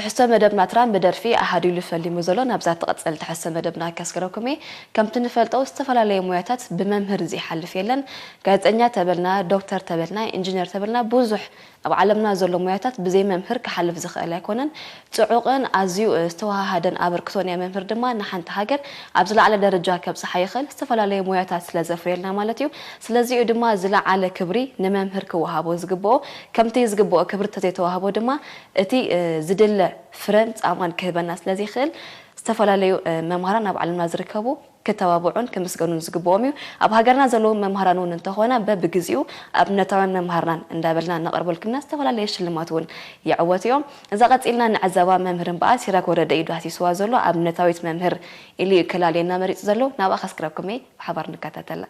ትሕዝቶ መደብና ትራን ብደርፊ ኣሃዱ ኢሉ ፈሊሙ ዘሎ። ናብዛ ትቕጽል ትሕዝቶ መደብና ከስግረኩም እየ። ከምቲ ንፈልጦ፣ ዝተፈላለዩ ሞያታት ብመምህር ዘይሓልፍ የለን። ጋዜጠኛ ተበልና፣ ዶክተር ተበልና፣ ኢንጂነር ተበልና፣ ብዙሕ ኣብ ዓለምና ዘሎ ሞያታት ብዘይ መምህር ክሓልፍ ዝኽእል ኣይኮነን። ጽዑቕን ኣዝዩ፣ እ፣ ዝተወሃሃደን ኣበርክቶ ናይ መምህር ድማ ንሓንቲ ሃገር ኣብ ዝለዓለ ደረጃ ከብጽሓ ይኽእል፣ ዝተፈላለዩ ሞያታት ስለ ዘፍርየልና ማለት እዩ። ስለዚኡ ድማ ዝለዓለ ክብሪ ንመምህር ክወሃቦ ዝግብኦ፣ ከምቲ ዝግብኦ ክብሪ እንተዘይተዋህቦ ድማ እቲ፣ እ፣ ዝድለ ፍረን ጻማን ክህበና ስለ ዘይክእል፣ ዝተፈላለዩ፣ እ፣ መምሃራን ኣብ ዓለምና ዝርከቡ ክተባብዑን ክምስገኑን ዝግብኦም እዩ። ኣብ ሃገርና ዘለዉ መምሃራን እውን እንተኾነ በብግዜኡ ኣብነታውያን መምሃርናን እንዳበልና እናቐርበልኩምና ዝተፈላለዩ ሽልማት እውን ይዕወቱ እዮም። እዛ ቀጺልና ንዕዘባ መምህር እምበኣር ሲራክ ወረደ እዩ ዳህሲስዋ ዘሎ። ኣብነታዊት መምህር ኢሉ እዩ ከላልየና መሪጹ ዘሎ። ናብኣ ከስክረኩም እየ፣ ብሓባር ንከታተላ።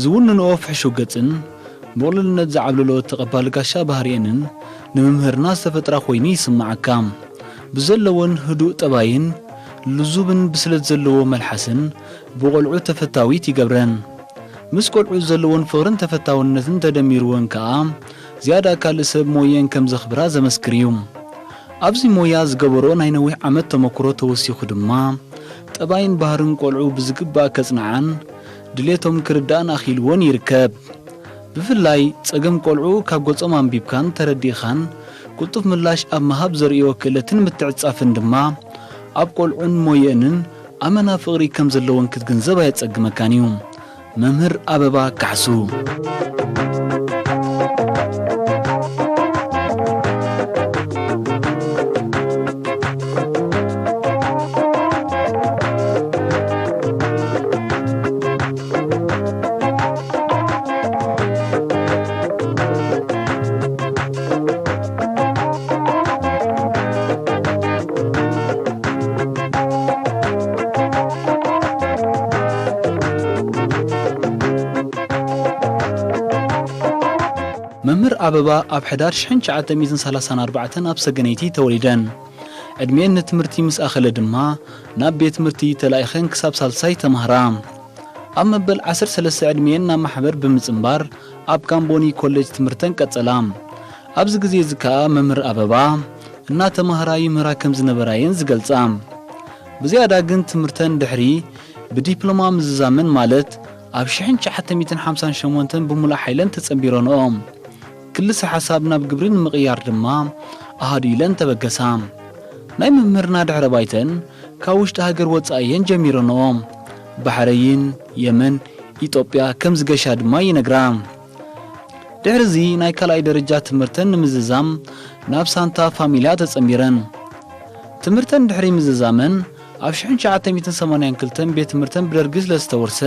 ዝውንንኦ ፍሕሹው ገጽን ብቕልልነት ዝዓብለሎ ተቐባሊ ጋሻ ባህሪኤንን ንመምህርና ዝተፈጥራ ኮይኑ ይስምዓካ። ብዘለወን ህዱእ ጠባይን ልዙብን ብስለት ዘለዎ መልሓስን ብቖልዑ ተፈታዊት ይገብረን። ምስ ቆልዑ ዘለወን ፍቕርን ተፈታውነትን ተደሚርወን ከኣ ዝያዳ ካልእ ሰብ ሞየን ከም ዘኽብራ ዘመስክር እዩ። ኣብዚ ሞያ ዝገበሮ ናይ ነዊሕ ዓመት ተመክሮ ተወሲኹ ድማ፣ ጠባይን ባህርን ቆልዑ ብዝግባእ ከጽንዓን ድሌቶም ክርዳእን ኣኽኢልዎን ይርከብ። ብፍላይ ጸገም ቆልዑ ካብ ገጾም ኣንቢብካን ተረዲእኻን ቅልጡፍ ምላሽ ኣብ ምሃብ ዘርእዮ ክእለትን ምትዕጻፍን ድማ ኣብ ቆልዑን ሞየእንን ኣመና ፍቕሪ ከም ዘለወን ክትግንዘብ ኣየጸግመካን እዩ። መምህር ኣበባ ካሕሱ። መምህር ኣበባ ኣብ ሕዳር ሽሕን ትሽዓተ ሚእትን ሰላሳን ኣርባዕተን ኣብ ሰገነይቲ ተወሊደን። ዕድሜን ንትምህርቲ ምስ ኣኸለ ድማ ናብ ቤት ትምህርቲ ተላኢኸን ክሳብ ሳልሳይ ተማህራ። ኣብ መበል ዓሰርተ ሰለስተ ዕድሜን ናብ ማሕበር ብምጽንባር ኣብ ካምቦኒ ኮሌጅ ትምህርተን ቀጸላ። ኣብዚ ግዜ እዚ ከኣ መምህር ኣበባ እናተማህራ ይምህራ ከም ዝነበራ እየን ዝገልጻ። ብዝያዳ ግን ትምህርተን ድሕሪ ብዲፕሎማ ምዝዛመን ማለት ኣብ ሽሕን ትሽዓተ ሚእትን ሓምሳን ሸሞንተን ብምሉእ ሓይለን ተጸንቢረንኦ። ክልሰ ሓሳብ ናብ ግብሪ ንምቕያር ድማ ኣሃዱ ኢለን ተበገሳ። ናይ መምህርና ድሕረ ባይተን ካብ ውሽጢ ሃገር ወጻኢ እየን ጀሚረንኦ። ባሕረይን፣ የመን፣ ኢትዮጵያ ከም ዝገሻ ድማ ይነግራ። ድሕሪ እዚ ናይ ካልኣይ ደረጃ ትምህርተን ንምዝዛም ናብ ሳንታ ፋሚልያ ተጸንቢረን። ትምህርተን ድሕሪ ምዝዛመን ኣብ ሽሕን ትሽዓተ ሚእትን ሰማንያን ክልተን ቤት ትምህርተን ብደርጊ ስለ ዝተወርሰ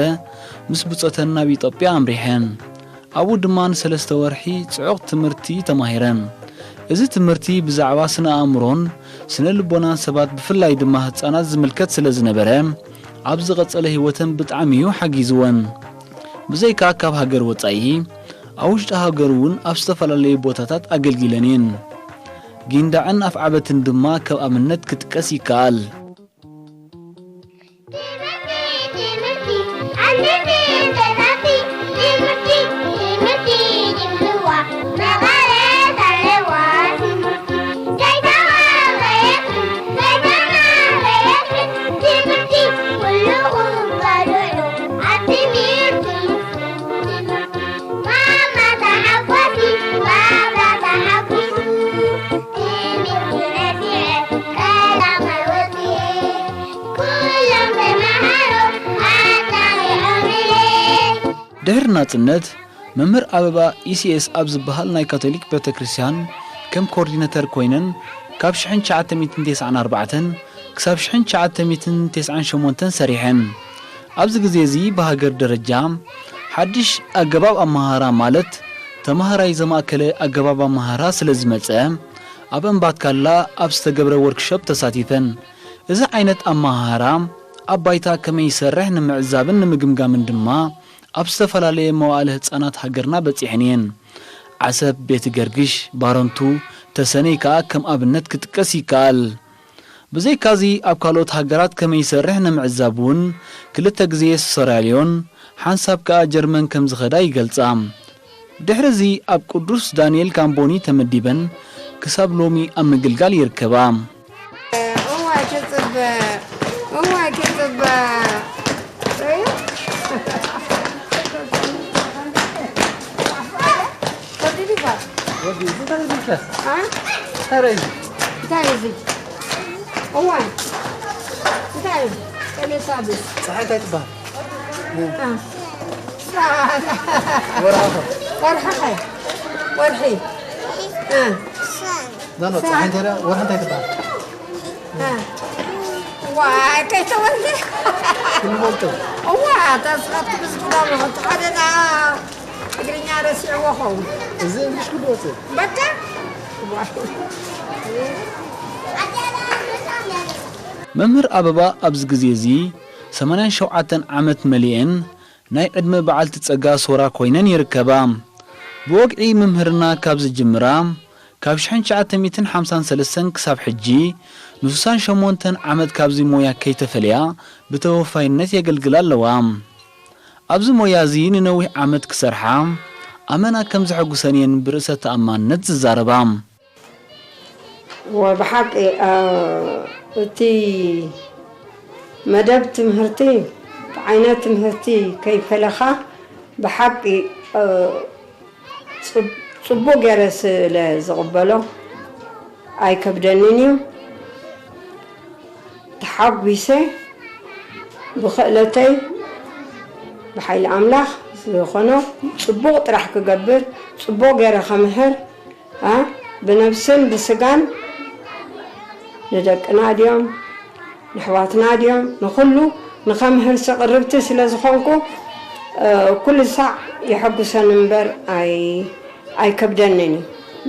ምስ ብጾተን ናብ ኢትዮጵያ ኣምሪሐን። ኣብኡ ድማ ንሰለስተ ወርሒ ጽዑቕ ትምህርቲ ተማሂረን። እዚ ትምህርቲ ብዛዕባ ስነ ኣእምሮን ስነ ልቦናን ሰባት ብፍላይ ድማ ህጻናት ዝምልከት ስለ ዝነበረ ኣብ ዝቐጸለ ህይወተን ብጣዕሚ እዩ ሓጊዝወን። ብዘይካ ካብ ሃገር ወጻኢ ኣብ ውሽጢ ሃገር እውን ኣብ ዝተፈላለዩ ቦታታት ኣገልጊለን እየን። ጊንዳዕን ኣፍዓበትን ድማ ከም ኣብነት ክጥቀስ ይከኣል። ድሕሪ ናጽነት፣ መምህር ኣበባ ኢሲኤስ ኣብ ዝበሃል ናይ ካቶሊክ ቤተክርስትያን ከም ኮርዲነተር ኮይነን ካብ ሽሕን ትሽዓተ ሚእትን ተስዓን ኣርባዕተን ክሳብ ሽሕን ትሽዓተ ሚእትን ተስዓን ሸሞንተን ሰሪሐን። ኣብዚ ግዜ እዚ ብሃገር ደረጃ ሓድሽ ኣገባብ ኣመሃህራ ማለት ተማሃራይ ዘማእከለ ኣገባብ ኣመሃህራ ስለ ዝመጸ፣ ኣብ እምባትካላ ኣብ ዝተገብረ ወርክሾፕ ተሳቲፈን። እዚ ዓይነት ኣመሃህራ ኣብ ባይታ ከመይ ይሰርሕ ንምዕዛብን ንምግምጋምን ድማ ኣብ ዝተፈላለየ መዋእለ ህጻናት ሃገርና በጺሐን እየን። ዓሰብ፣ ቤት ገርግሽ፣ ባረንቱ፣ ተሰነይ ከኣ ከም ኣብነት ክጥቀስ ይከኣል። ብዘይካዚ ኣብ ካልኦት ሃገራት ከመይ ይሰርሕ ንምዕዛብ እውን ክልተ ግዜ ሴራልዮን ሓንሳብ ከኣ ጀርመን ከም ዝኸዳ ይገልጻ። ድሕርዚ ኣብ ቅዱስ ዳንኤል ካምቦኒ ተመዲበን ክሳብ ሎሚ ኣብ ምግልጋል ይርከባ። እዋይ ክጽበ፣ እዋይ ክጽበ። ወዲ፣ እንታይ እዩ? አ? እንታይ እዩ? እንታይ እዩ እዚ? እዋይ፣ እንታይ እዩ? ቀሌሳብስ። ፀሓይ እንታይ ትበሃል? አ። ወርሒ ኸ? ወርሒ ኸ? ወርሒ። አ። ኖ፣ ኖ፣ ፀሓይ እንታይ ደኣ? ወርሒ እንታይ ትበሃል? አ። ዋይ፣ ከይተወልደ። ክንፈልጦ። እዋ፣ ተስፋት ብዝግዳም ነው። ሓደ ደኣ ትግርኛ ረሲዕዎ ኸውን። እዚ እንግሊሽ ኩሉ ወፅእ። በቃ። መምህር ኣበባ ኣብዚ ግዜ እዚ ሰማንያን ሸውዓተን ዓመት መሊኤን ናይ ዕድመ በዓልቲ ጸጋ ሶራ ኮይነን ይርከባ። ብወግዒ ምምህርና ካብ ዝጅምራ፣ ካብ ሽሕን ትሽዓተ ሚእትን ሓምሳን ሰለስተን ክሳብ ሕጂ ንሱሳን ሸሞንተን ዓመት ካብዚ ሞያ ከይተፈልያ ብተወፋይነት የገልግላ ኣለዋ። ኣብዚ ሞያ እዚ ንነዊሕ ዓመት ክሰርሓ ኣመና ከም ዘሐጉሰን እየን ብርእሰ ተኣማንነት ዝዛረባ። ወብሓቂ፣ እ፣ እቲ መደብ ትምህርቲ፣ እቲ ዓይነት ትምህርቲ ከይፈለኻ ብሓቂ፣ እ፣ ጽብ-፣ ጽቡቕ ገይረ ስለ ዝቕበሎ ኣይከብደንን እዩ። ተሓጒሰ ብኽእለተይ ብሓይሊ ኣምላኽ ዝኾኖ ጽቡቕ ጥራሕ ክገብር፣ ጽቡቕ ገይረ ከምህር፣ ኣ፣ ብነብስን ብስጋን ንደቅና ድዮም ንኣሕዋትና ድዮም ንኹሉ ንኸምህር ስቕርብቲ ስለ ዝኾንኩ፣ እ፣ ኩሉ ሳዕ የሐጉሰኒ እምበር ኣይ-፣ ኣይከብደንን እዩ።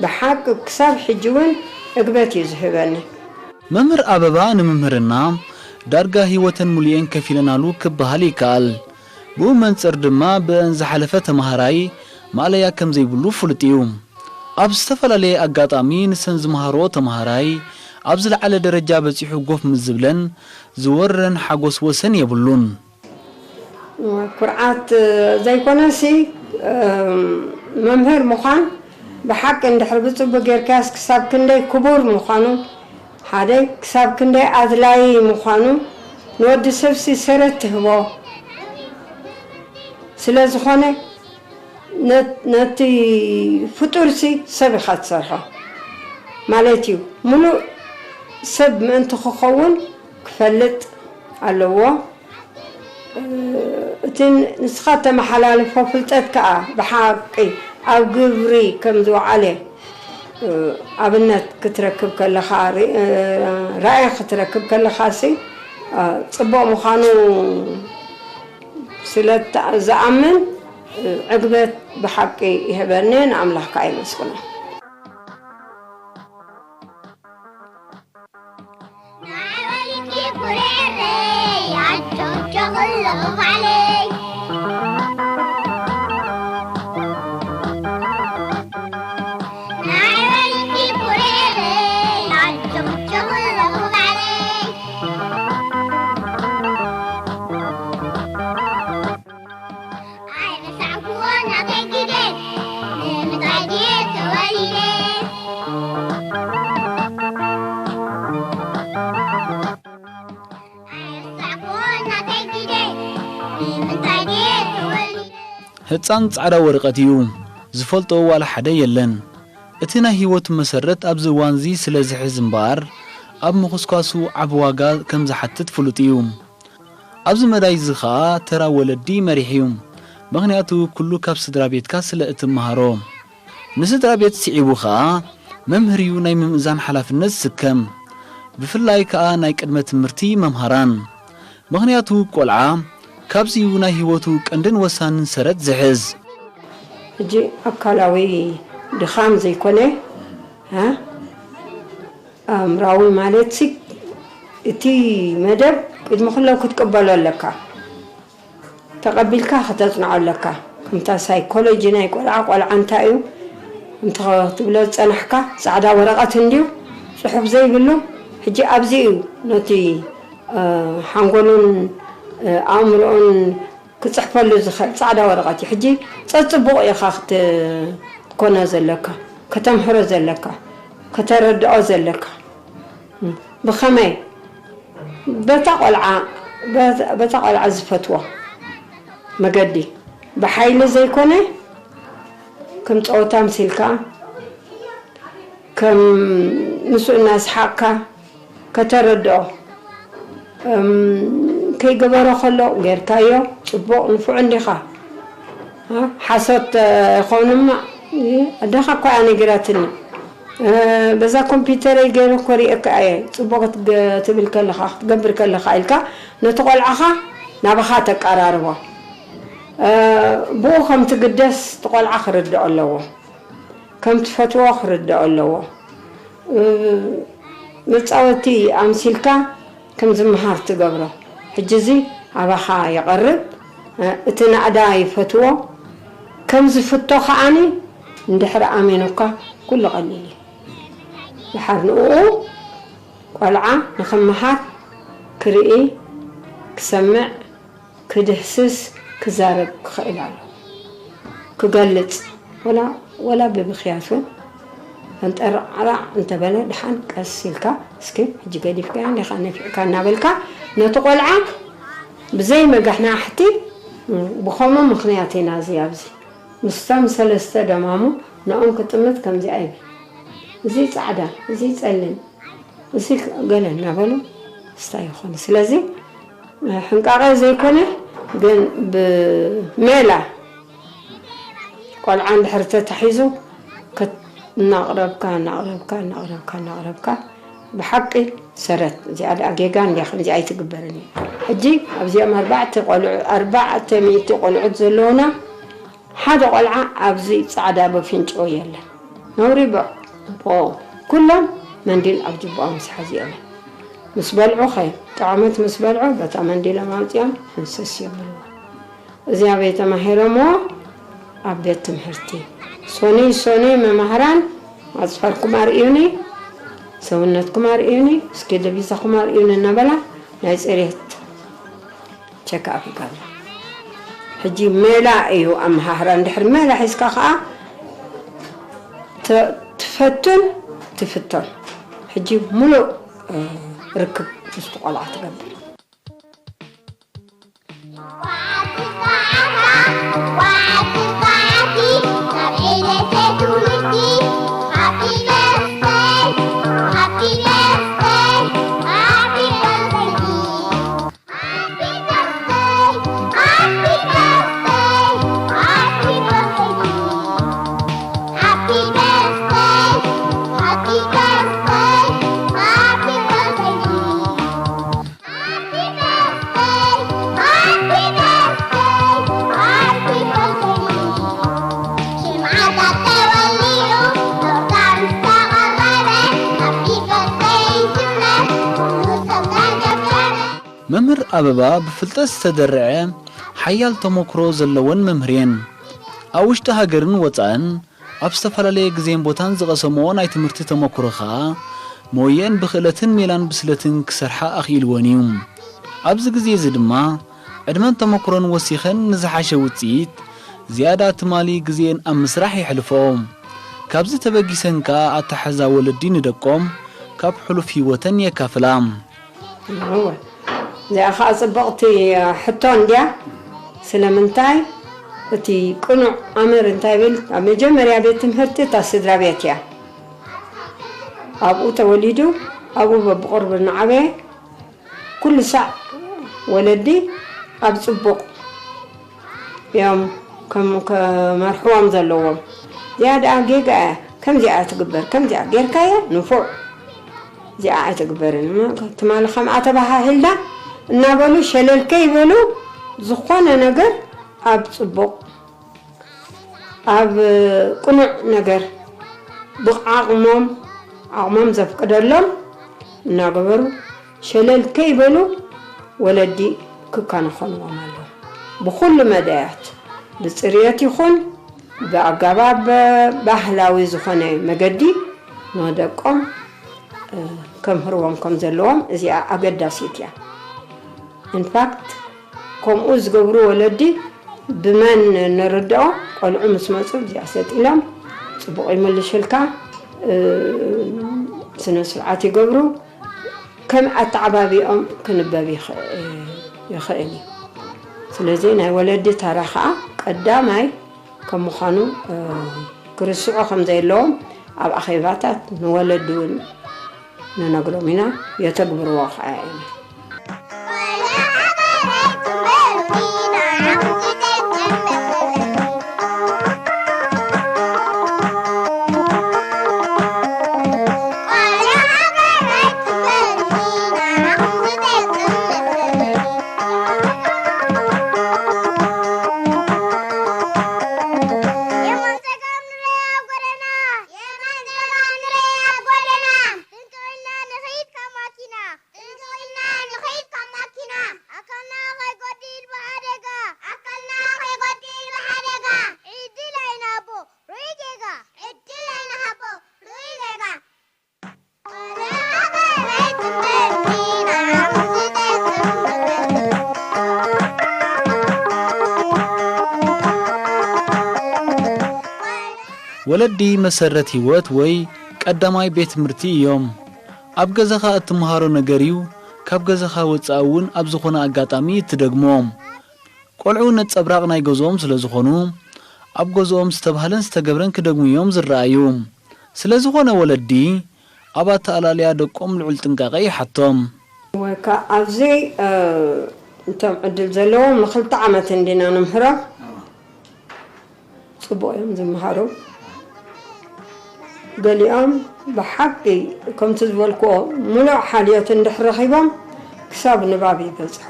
ብሓቂ ክሳብ ሕጂ እውን ዕግበት እዩ ዝህበኒ። መምህር ኣበባ ንምምህርና ዳርጋ ህይወተን ሙሉኤን ከፊለናሉ ክበሃል ይከኣል። ብኡ መንጽር ድማ ብእን ዝሓለፈ ተማሃራይ ማእለያ ከም ዘይብሉ ፍሉጥ እዩ። ኣብ ዝተፈላለየ ኣጋጣሚ ንሰን ዝመሃርኦ ተማሃራይ ኣብ ዝለዓለ ደረጃ በጺሑ ጎፍ ምስ ዝብለን ዝወርረን ሓጎስ ወሰን የብሉን። ኩርዓት ዘይኮነሲ፣ እም፣ መምህር ምዃን ብሓቂ እንድሕር ብጽቡቅ ጌርካስ ክሳብ ክንደይ ክቡር ምዃኑ፣ ሓደ ክሳብ ክንደይ ኣድላዪ ምዃኑ፣ ንወዲ ሰብሲ ሰረት ትህቦ ስለ ዝኾነ፣ ነ-፣ ነቲ ፍጡርሲ ሰብ ኢኻ ትሰርሖ ማለት እዩ። ምሉእ ሰብ ምእንቲ ክኸውን ክፈልጥ ኣለዎ። እቲ ንስኻ እተመሓላልፎ ፍልጠት ከኣ ብሓቂ ኣብ ግብሪ ከም ዝወዓለ፣ ኣብነት ክትረክብ ከለኻ፣ ራእይ ክትረክብ ከለኻሲ፣ ጽቡቕ ምዃኑ ስለ እታ-፣ ዝኣምን፣ ዕግበት ብሓቂ ይህበኒ፣ ንኣምላኽ ከኣ የመስግኖ። ኣይረሳዕኩዎን ናተይ ግደ፣ ንምንታይ ድየ ተወሊደ? ኣይረሳዕኩዎን ናተይ ግደ፣ ንምንታይ ድየ ተወሊደ? ህጻን ጻዕዳ ወረቐት እዩ፣ ዝፈልጦ ዋላ ሓደ የለን። እቲ ናይ ህይወቱ መሰረት ኣብዚ እዋንዚ ስለ ዝሕዝ እምበኣር፣ ኣብ ምኹስኳሱ ዓቢ ዋጋ ከም ዝሓትት ፍሉጥ እዩ። ኣብዚ መዳይ እዚ ኸኣ ተራ ወለዲ መሪሕ እዩ። ምኽንያቱ ኩሉ ካብ ስድራ ቤትካ ስለ እትመሃሮ። ንስድራ ቤት ስዒቡ ኸኣ መምህር እዩ ናይ ምምእዛን ሓላፍነት ዝስከም። ብፍላይ ከኣ ናይ ቅድመ ትምህርቲ መምሃራን። ምኽንያቱ ቆልዓ ካብዚ እዩ ናይ ህይወቱ ቀንድን ወሳንን ሰረት ዝሕዝ። ሕጂ ኣካላዊ ድኻም ዘይኮነ፣ እ፣ ኣእምራዊ ማለት ሲ፣ እቲ መደብ ቅድሚ ኩሎም ክትቅበሎ ኣለካ። ተቐቢልካ ከተጽንዖ ኣለካ። ከምታ ሳይኮሎጂ ናይ ቆልዓ፣ ቆልዓ እንታይ እዩ እንተ ትብሎ ዝጸናሕካ፣ ጻዕዳ ወረቐት እንድዩ፣ ጽሑፍ ዘይብሉ። ሕጂ ኣብዚ እዩ ነቲ፣ እ፣ ሓንጎሉን፣ እ፣ ኣእምሮኡን ክጽሕፈሉ ዝኽእል ጻዕዳ ወረቐት እዩ። ሕጂ ጸጽቡቕ ኢኻ ክት-፣ ክትኮኖ ዘለካ፣ ከተምህሮ ዘለካ፣ ከተረድኦ ዘለካ። ብኸመይ? በታ ቆልዓ፣ በታ ቆልዓ ዝፈትዎ መገዲ፣ ብሓይሊ ዘይኮነ፣ ከም ጸወታ ኣምሲልካ፣ ከም ንሱ እናስሓቕካ ከተረድኦ። እም፣ ከይገበሮ ከሎ ጌርካዮ፣ ጽቡቕ፣ ንፉዕ እንዲኻ። እ፣ ሓሶት፣ እ፣ ይኸውን እማ፣ እ፣ ኣደኻ እኮ እያ ነጊራትኒ። እ፣ በዛ ኮምፒውተረይ ገይረ እኮ ሪኤካ እየ፣ ጽቡቕ ክትገ-፣ ትብል ከለኻ፣ ክትገብር ከለኻ ኢልካ ነቲ ቆልዓኻ ናባኻ ተቀራርቦ። እ፣ ብኡ ከም ትግደስ እቲ ቆልዓ ክርድኦ ኣለዎ። ከም ትፈትዎ ክርድኦ ኣለዎ። እ፣ መጻወቲ ኣምሲልካ ከም ዝመሃር ትገብሮ። ሕጂ እዚ ኣባኻ ይቐርብ፣ እ፣ እቲ ናእዳ ይፈትዎ፣ ከም ዝፍቶ ከኣኒ እንድሕር ኣሚኑካ ኩሉ ቀሊል እዩ። ድሓር ንእኡ ቆልዓ ንኽመሃር ክርኢ፣ ክሰምዕ፣ ክድህስስ፣ ክዛረብ ክኽእል ኣሎ። ክገልጽ፣ ወላ፣ ወላ ብብኽያት እውን ፈንጠራዕራዕ እንተበለ፣ ደሓን ቀስ ኢልካ፣ እስኪ ሕጂ ገዲፍካያ እንዲኻ ነፊዕካ እናበልካ፣ ነቲ ቆልዓ ብዘይ መጋሕናሕቲ፣ ብኸምኡ ምኽንያት ኢና እዚ ኣብዚ ምስቶም ሰለስተ ደማሙ ንኦም ክጥምት ከምዚኣ ይብል። እዚ ጻዕዳ፣ እዚ ጸሊም፣ እዚ ገለ እናበሉ ስታይ ይኾኑ። ስለዚ ሕንቃቐ ዘይኮነ ግን ብሜላ ቆልዓ እንድሕር ተታሒዙ ከት-፣ እናቕረብካ፣ እናቕረብካ፣ እናቕረብካ፣ እናቕረብካ ብሓቂ ሰረት እዚኣ ደኣ ጌጋ እንድያ ከምዚ ኣይትግበርን እያ። ሕጂ ኣብዚኦም ኣርባዕተ ቆልዑ-፣ ኣርባዕተ ሚእቲ ቆልዑት ዘለዉና ሓደ ቆልዓ ኣብዚ ጻዕዳ በፊንጭኦ የለን። ነውሪ በ-፣ ቦ-፣ ኩሎም መንዲል ኣብ ጅብኦም ምስ ሓዚኦም ምስ በልዑ ኸ ጥዑመት ምስ በልዑ በታ መንዲሎም ኣውጺኦም ሕንስስ የብልዎ። እዚ ኣበይ ተማሂሮምዎ? ኣብ ቤት ትምህርቲ። ሶኑይ ሶኑይ መማህራን ኣጽፋርኩም ኣርእዩኒ፣ ሰውነትኩም ኣርእዩኒ፣ እስኪ ደቢዛኹም ኣርእዩኒ እናበላ ናይ ጽሬት ቸክኣፕ ይገብራ። ሕጂ ሜላ እዩ ኣመሃህራ። እንድሕር ሜላ ሒዝካ ከኣ ተ-፣ ትፈቱን ትፍቶን። ሕጂ ሙሉእ፣ እ፣ ርክብ ምስቲ ቆልዓ ትገብር። መምህር ኣበባ ብፍልጠት ዝተደርዐ ሓያል ተሞክሮ ዘለወን መምህር እየን። ኣብ ውሽጢ ሃገርን ወጻእን ኣብ ዝተፈላለየ ግዜን ቦታን ዝቐሰምኦ ናይ ትምህርቲ ተሞክሮ ኸኣ መወየን ብኽእለትን ሜላን ብስለትን ክሰርሓ ኣኽኢልወን እዩ። ኣብዚ ግዜ እዚ ድማ ዕድመን ተሞክሮን ወሲኸን ንዝሓሸ ውጽኢት ዝያዳ ትማሊ ግዜን ኣብ ምስራሕ የሕልፎ። ካብዚ ተበጊሰን ከኣ ኣተሓሕዛ ወለዲ ንደቆም ካብ ሕሉፍ ህይወተን የካፍላ። እወ። እዚኣ ኸዓ ጽብቕቲ ሕቶ እንድያ። ስለምንታይ እቲ ቅኑዕ ኣምር እንታይ ይብል? ኣብ መጀመርያ ቤት ትምህርቲ እታ ስድራ ቤት እያ። ኣብኡ ተወሊዱ፣ ኣብኡ በብቕርቡ እናዓበየ፣ ኩሉ ሳዕ ወለዲ ኣብ ጽቡቕ እዮም ከም ከመርሕዎም ዘለዎም። እዚኣ ደኣ ጌጋ እያ፣ ከምዚኣ ትግበር፣ ከምዚኣ ጌርካያ ንፉዕ፣ እዚኣ ኣይትግበርን። እሞ ትማሊ ከምኣ ተባሃሂልና እናበሉ ሸለል ከይበሉ፣ ዝኾነ ነገር ኣብ ጽቡቕ፣ ኣብ ቅኑዕ ነገር ብዓቕሞም፣ ዓቕሞም ዘፍቅደሎም እናገበሩ ሸለል ከይበሉ ወለዲ ክከናኸንዎም ኣለዎ። ብኹሉ መዳያት፣ ብጽርየት ይኹን ብኣገባብ ባህላዊ ዝኾነ መገዲ ንደቆም፣ እ፣ ከምህርዎም ከም ዘለዎም እዚኣ ኣገዳሲት እያ። ኢንፋክት፣ ከምኡ ዝገብሩ ወለዲ ብመን ንርድኦ? ቆልዑ ምስ መጹ እዚኣ ሰጥ ኢሎም ጽቡቕ ይምልሽልካ፣ እ፣ ስነ ስርዓት ይገብሩ። ከም ኣተዓባቢኦም ክንበብ ይኽ-፣ ይኽእል እዩ። ስለዚ ናይ ወለዲ ተራ ኸኣ ቀዳማይ ከም ምዃኑ፣ እ፣ ክርስዑ ከም ዘየለዎም ኣብ ኣኼባታት ንወለዲ እውን ንነግሮም ኢና፣ የተግብርዎ ኸኣ ኢና። የማን ጸጋም ንርኣ ኣብ ጎደና፣ የማን ጸጋም ንርኣ ኣብ ጎደና። ክንክእልና ንኸይድ ካብ ማኪና፣ ክንክእልና ንኸይድ ካብ ማኪና። ኣካልና ከይጎድል ብሓደጋ፣ ኣካልና ከይጎድል ብሓደጋ። ዕድል ኣይንሃቦ ርኡይ ጌጋ፣ ዕድል ኣይንሃቦ ርኡይ ጌጋ። ወለዲ መሰረት ህይወት ወይ ቀዳማይ ቤት ትምህርቲ እዮም። ኣብ ገዛኻ እትመሃሮ ነገር እዩ ካብ ገዛኻ ወጻኢ እውን ኣብ ዝኾነ ኣጋጣሚ እትደግሞ። ቆልዑ ነጸብራቕ ናይ ገዝኦም ስለ ዝኾኑ፣ ኣብ ገዝኦም ዝተባህለን ዝተገብረን ክደግሙ እዮም ዝረኣዩ። ስለ ዝኾነ ወለዲ ኣብ ኣተኣላልያ ደቆም ልዑል ጥንቃቐ ይሓቶም። ወይ ከኣ ኣብዚ፣ እ፣ እቶም ዕድል ዘለዎም ንኽልተ ዓመት እንዲና ንምህሮም። ጽቡቕ እዮም ዝመሃሩ። ገሊኦም ብሓቂ ከምቲ ዝበልክዎ ምሉእ ሓልዮት እንድሕር ረኺቦም ክሳብ ንባብ ይበጽሑ።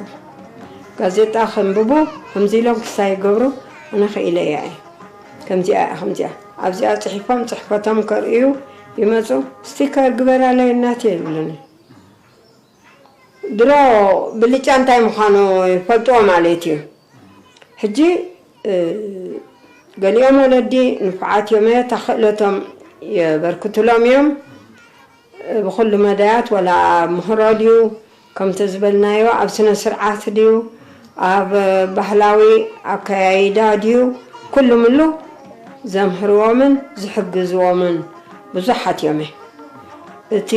ጋዜጣ ከንብቡ ከምዚ ኢሎም ክሳይ ይገብሩ፣ ኣነ ክኢለያ እየ። ከምዚኣ እያ፣ ከምዚኣ። ኣብዚኣ ጽሒፎም ጽሕፈቶም ከርእዩ ይመጹ። ስቲከር ግበራለይ እናቴ ይብሉኒ። ድሮ ብልጫ እንታይ ምዃኑ ይፈልጥዎ ማለት እዩ። ሕጂ፣ እ፣ ገሊኦም ወለዲ ንፉዓት እዮም፣ እታ ክእለቶም የበርክቱሎም እዮም። ብኹሉ መዳያት፣ ወላ ኣብ ምህሮ ድዩ፣ ከምቲ ዝበልናዮ፣ ኣብ ስነ ስርዓት ድዩ፣ ኣብ ባህላዊ ኣከያይዳ ድዩ፣ ኩሉ ምሉ ዘምህርዎምን ዝሕግዝዎምን ብዙሓት እዮም። እቲ፣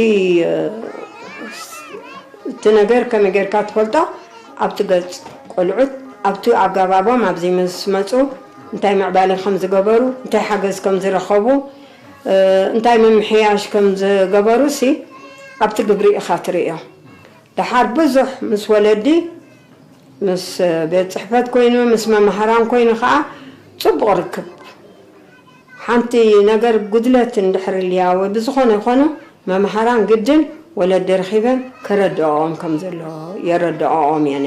እቲ ነገር ከመይ ጌርካ ትፈልጦ? ኣብቲ ገጽ ቆልዑት፣ ኣብቲ ኣገባቦም ኣብዚ ምስ መጹ እንታይ ምዕባለ ከም ዝገበሩ፣ እንታይ ሓገዝ ከም ዝረኸቡ፣ እ፣ እንታይ ምምሕያሽ ከም ዝገበሩ ሲ ኣብቲ ግብሪ ኢኻ ትርእዮ። ደሓር ብዙሕ ምስ ወለዲ፣ ምስ ቤት ጽሕፈት ኮይኑ፣ ምስ መማህራን ኮይኑ ኸኣ ጽቡቕ ርክብ። ሓንቲ ነገር ጉድለት እንድሕር ልያ ወይ ብዝኾነ ይኾኑ መማህራን ግድን ወለዲ ረኺበን ከረድኦም ከም ዘሎ የረድኦም እየነ።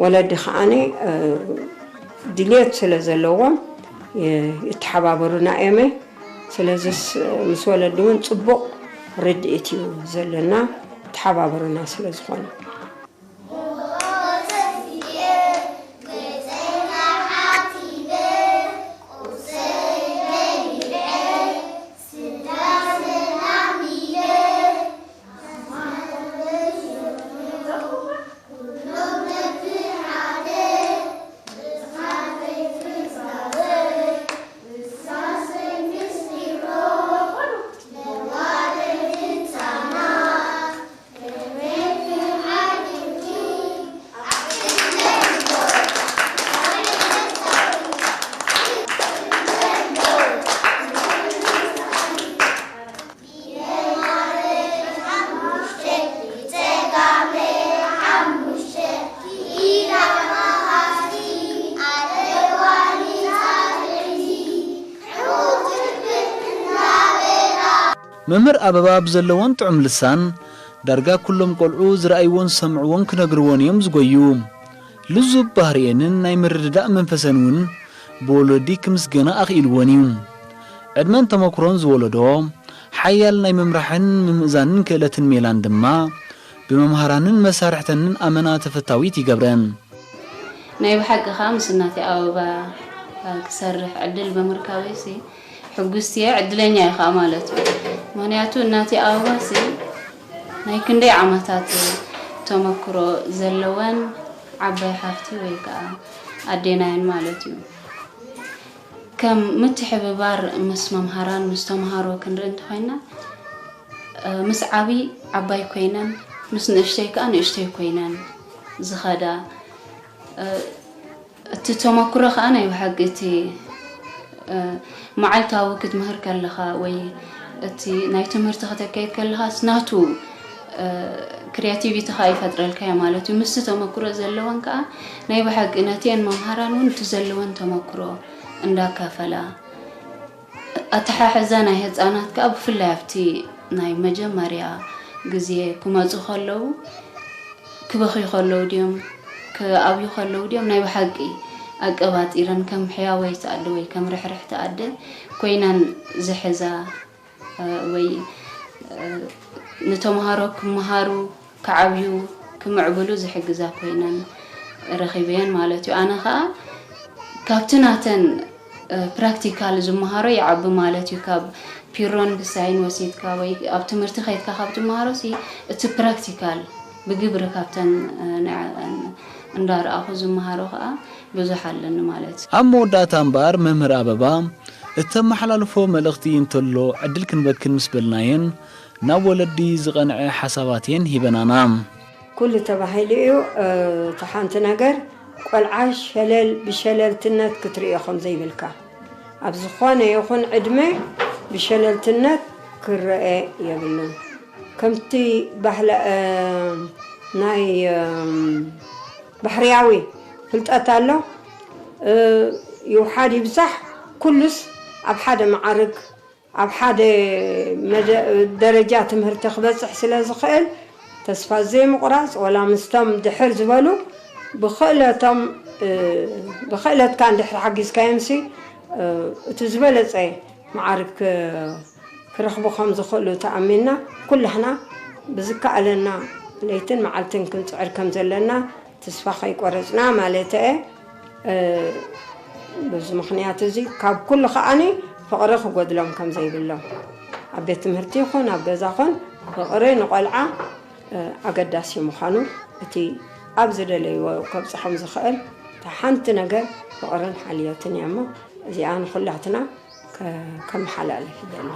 ወለዲ ኸኣኒ፣ እ፣ ድልየት ስለ ዘለዎም የ-፣ ይተሓባበሩና እየመ። ስለዚስ ምስ ወለዲ እውን ጽቡቕ ርድኢት እዩ ዘለና፣ ይተሓባበሩና ስለ ዝኾኑ። መምህር ኣበባ ብዘለወን ጥዑም ልሳን ዳርጋ ኩሎም ቆልዑ ዝረኣይዎን ዝሰምዕዎን ክነግርወን እዮም ዝጎዩ። ልዙብ ባህሪኤንን ናይ ምርድዳእ መንፈሰን እውን ብወለዲ ክምስገና ኣኽኢልወን እዩ። ዕድመን ተመክሮን ዝወለዶ ሓያል ናይ ምምራሕን ምምእዛንን ክእለትን ሜላን ድማ ብመምሃራንን መሳርሕተንን ኣመና ተፈታዊት ይገብረን። ናይ ብሓቂ ከዓ ምስ እናቴ ኣበባ ክሰርሕ ዕድል ብምርካበይሲ ሕጉስቲ እየ፣ ዕድለኛ እየ ከዓ ማለት እዩ። ምክንያቱ እናቴ ኣበባሲ ናይ ክንደይ ዓመታት ተመክሮ ዘለወን ዓባይ ሓፍቲ ወይ ከዓ ኣዴናየን ማለት እዩ። ከም ምትሕብባር ምስ መምሃራን ምስ ተምሃሮ ክንርኢ እንተኮይና ምስ ዓብይ ዓባይ ኮይነን ምስ ንእሽተይ ከዓ ንእሽተይ ኮይነን ዝኸዳ እቲ ተመክሮ ከዓ ናይ ብሓቂ እቲ መዓልታዊ ክትምህር ከለኻ ወይ እቲ ናይ ትምህርቲ ከተካይድ ከለኻስ ናቱ ክሪያቲቪቲ ከዓ ይፈጥረልካ እዩ ማለት እዩ። ምስቲ ተመክሮ ዘለወን ከዓ ናይ ብሓቂ ነቲአን መምሃራን እውን እቲ ዘለወን ተመክሮ እንዳካፈላ ኣተሓሕዛ ናይ ህፃናት ከዓ ብፍላይ ኣብቲ ናይ መጀመርያ ግዜ ክመፁ ከለዉ ክበኽዩ ከለዉ ድዮም ክኣብዩ ከለዉ ድዮም ናይ ብሓቂ ኣቀባጢረን ከም ሕያወይቲ ኣደ ወይ ከም ርሕርሕቲ ኣደ ኮይነን ዝሕዛ ወይ ንተምሃሮ ክመሃሩ ክዓብዩ ክምዕብሉ ዝሕግዛ ኮይነን ረኺበየን ማለት እዩ። ኣነ ከዓ ካብቲ ናተን ፕራክቲካል ዝመሃሮ ይዓቢ ማለት እዩ። ካብ ፒሮን ብሳይን ወሲድካ ወይ ኣብ ትምህርቲ ከይድካ ካብ ትመሃሮ ሲ እቲ ፕራክቲካል ብግብሪ ካብተን እንዳረኣኹ ዝመሃሮ ከዓ ብዙሕ ኣለኒ ማለት እዩ። ኣብ መወዳእታ እምበኣር መምህር ኣበባ እተመሓላልፎ መልእኽቲ እንተሎ ዕድል ክንበክን ምስ በልናየን ናብ ወለዲ ዝቐንዐ ሓሳባትየን ሂበናና። ኩሉ ተባሂሉ እዩ። እቲ ሓንቲ ነገር ቆልዓ ሸለል ብሸለልትነት ክትርእዮ ከም ዘይብልካ ኣብ ዝኾነ ይኹን ዕድመ ብሸለልትነት ክረአ የብሉን። ከምቲ ባህላ ናይ ባህርያዊ ፍልጠት ኣሎ። ይውሓድ ይብዛሕ ኩሉስ ኣብ ሓደ መዓርግ ኣብ ሓደ ደረጃ ትምህርቲ ክበፅሕ ስለ ዝኽእል ተስፋ ዘይምቑራፅ ወላ ምስቶም ድሕር ዝበሉ ብኽእለቶም ብኽእለትካ እንድሕር ሓጊዝካዮም ሲ እቲ ዝበለፀ መዓርግ ክረኽቡ ከም ዝኽእሉ ተኣሚንና ኩላህና ብዝከኣለና ለይትን መዓልትን ክንፅዕር ከም ዘለና ተስፋ ከይቆረፅና ማለት እየ። በዚ ምኽንያት እዚ ካብ ኩሉ ከዓኒ ፍቕሪ ክጎድሎም ከም ዘይብሎም ኣብ ቤት ትምህርቲ ይኹን ኣብ ገዛ ኹን ፍቕሪ ንቆልዓ ኣገዳሲ ምዃኑ እቲ ኣብ ዝደለይዎ ከብፅሖም ዝኽእል እታ ሓንቲ ነገር ፍቕርን ሓልዮትን እያ እሞ እዚኣ ንኹላትና ከመሓላልፍ ይደሊ።